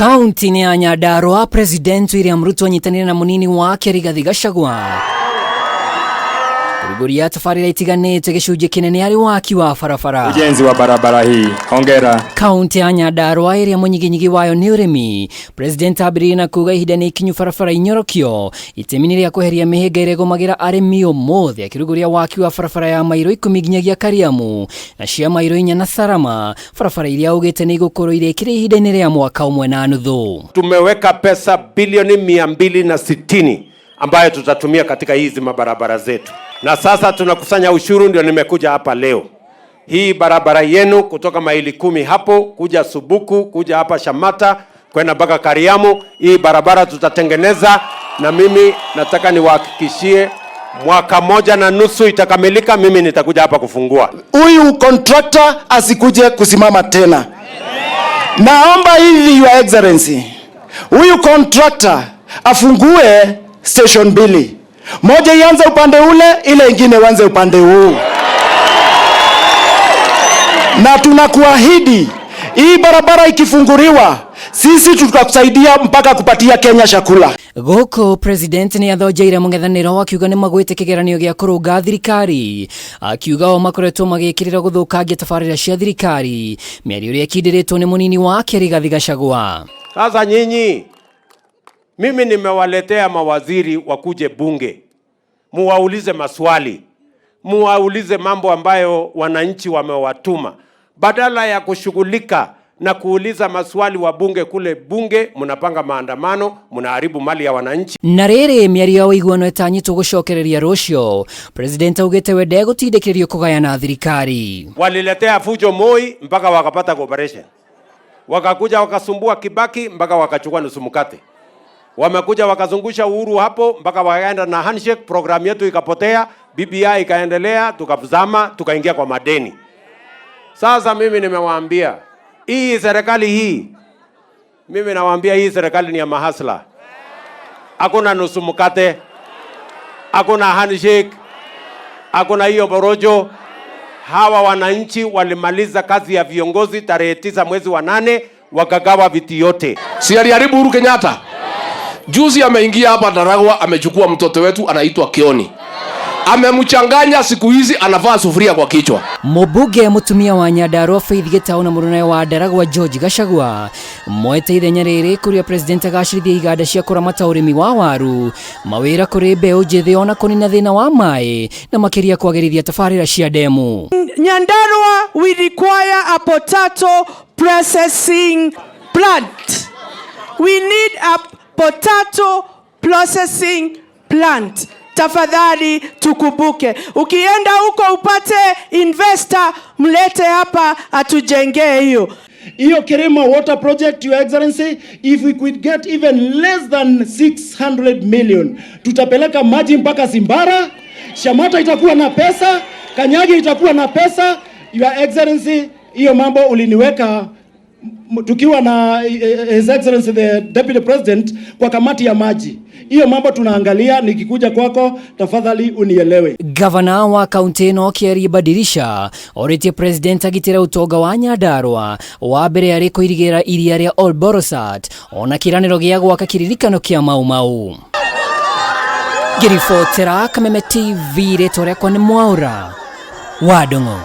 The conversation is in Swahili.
Kaunti-inĩ ya Nyandarua, President William Ruto anyitanĩire na mũnini wake Rigathi Gachagua kũrugũria tabarĩra itiganĩte gĩcunjĩ kĩnene arĩ waki wa barabara. Ujenzi wa barabara hii. Hongera. Kaunti ya Nyandarua ĩrĩa mũnyiginyigi wayo nĩ ũrĩmi, President ambĩrĩirie na kuga ihinda nĩ ikinyu barabara inyorokio itemi-inĩ rĩa kweheria mĩhĩnga ĩrĩa ĩgũmagĩra arĩmi. Ũmũthĩ akĩrugũria waki wa barabara ya mairo 10 nginyagia Kariamu na cia mairo 4 na Sarama, barabara iria augĩte nĩ igũkorwo irĩkĩre ihinda-inĩ rĩa mwaka ũmwe na nuthu. Tumeweka pesa bilioni 260 ambayo tutatumia katika hizi mabarabara zetu, na sasa tunakusanya ushuru, ndio nimekuja hapa leo. Hii barabara yenu kutoka maili 10 hapo kuja Subuku kuja hapa Shamata kwenda mpaka Kariamu, hii barabara tutatengeneza, na mimi nataka niwahakikishie mwaka moja na nusu itakamilika. Mimi nitakuja hapa kufungua. Huyu contractor asikuje kusimama tena. Naomba hivi, Your Excellency, huyu contractor afungue station 2, moja ianze upande ule, ile ingine ianze upande huu. Na tunakuahidi hii barabara ikifunguliwa, sisi tutakusaidia mpaka kupatia Kenya chakula. Gũkũ President nĩ athonjeire mũng'ethanĩro akiuga nĩ magwĩte kĩgeranio gĩa kũrũnga thirikari, akiuga o makoretwo magĩkĩrĩra gũthũkangia tabarĩra cia thirikari, mĩario ĩrĩa ĩkindĩrĩtwo nĩ mũnini wake Rigathi Gachagua. Sasa nyinyi, mimi nimewaletea mawaziri wakuje bunge, muwaulize maswali, muwaulize mambo ambayo wananchi wamewatuma, badala ya kushughulika na kuuliza maswali wa bunge kule bunge, mnapanga maandamano, mnaharibu mali ya wananchi. Na rĩrĩ mĩario ya ũiguano ĩtanyĩtwo gũcokereria rũciũ, President augĩte we ndegũtindĩkĩrĩrio kũgayana thirikari. Waliletea fujo Moi mpaka wakapata cooperation, wakakuja wakasumbua Kibaki mpaka wakachukua nusu mkate, wamekuja wakazungusha Uhuru hapo mpaka wakaenda na handshake, program yetu ikapotea, BBI ikaendelea, tukazama, tukaingia kwa madeni. Sasa mimi nimewaambia hii serikali hii, mimi nawaambia hii serikali ni ya mahasla. Hakuna nusu mkate, hakuna handshake, hakuna hiyo borojo. Hawa wananchi walimaliza kazi ya viongozi tarehe 9 mwezi wa 8, wakagawa viti yote. Si aliharibu Uhuru Kenyatta? Juzi ameingia hapa Ndaragwa, amechukua mtoto wetu anaitwa Kioni, amemchanganya, siku hizi anavaa sufuria kwa kichwa. Mũmbunge mũtumia wa Nyandarua Faith Gitau na mũrũnawe wa Ndaragwa George Gachagua moete ithenya rĩrĩ kũrĩa President agacĩrithia iganda cia kũramata ũrĩmi wa waru, mawĩra kũrĩ mbeũ njĩthĩ ona kũnina thĩna wa maĩ na makĩria kwagĩrithia tabarĩra cia ndemu. Nyandarua, we require a potato processing plant. We need a potato processing plant. Tafadhali tukumbuke. Ukienda huko upate investor, mlete hapa atujengee hiyo. Hiyo Kerema Water Project, Your Excellency, if we could get even less than 600 million, tutapeleka maji mpaka Simbara, Shamata itakuwa na pesa, Kanyagi itakuwa na pesa. Your Excellency, hiyo mambo uliniweka tukiwa na His Excellency the Deputy President kwa kamati ya maji. Hiyo mambo tunaangalia, nikikuja kwako tafadhali unielewe. Gavana wa kaunti ĩno Kĩarie Badirisha orĩtie President agitĩre ũtonga wa Nyandarua wa mbere arĩ kũirigĩra iria rĩa Ol Borosat ona kĩranĩro gĩa gwaka kĩririkano kĩa Mau Mau. Ngĩribotera Kameme TV, rĩtwa rĩakwa nĩ Mwaũra wa Ndung'u.